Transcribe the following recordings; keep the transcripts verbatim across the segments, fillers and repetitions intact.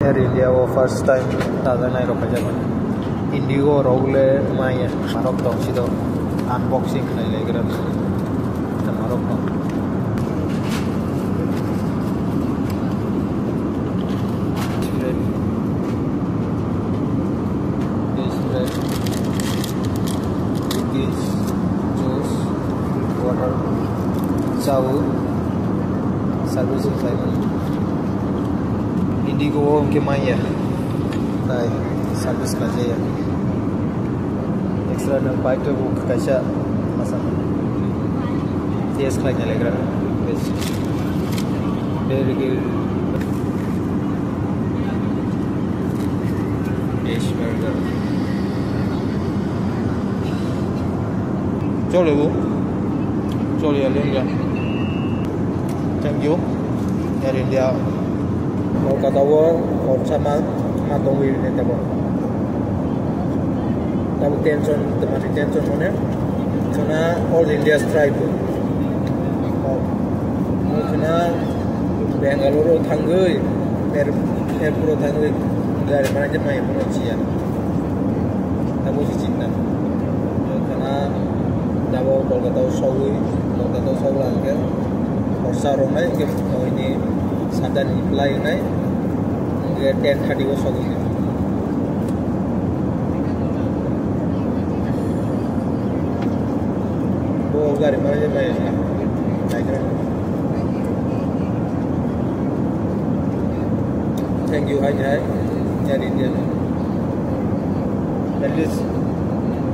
Air India o first time chajaknai rok kaijak. Indigo rok le maya marok tong sido unboxing khlai lai gra. Marok tong. This bread. This juice, water, chow, servicing khlaimani. Indigo o hwnkhe manya, tai service khlaijaya. Extra nang bike to book kaisa masa test khlaina legra. Very good. Fish burger. Chole bu. Chole ya lenga. Thank you. Air India. Kolkata o orsa ma ma tongwi ne tabo. Tabo tension, tabo tension mone. Chona all India strike. Chona Bangalore o thangwi, air-, airport o thangwi gari manager mai bono chiya. Tabo si chinta. Kana tabo Kolkata o sogwi, Kolkata o sogla hwnkhe horsa romnai hwnkhe oini sadani fly wngnai hwnkhe ten thirty o sogwi. Bo gari manager mai wngkha. Thank you, hai, hai. Air India no. At least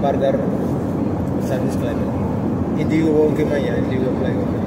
burger service khlaimani. Indigo bo wngkhe manya, Indigo flight.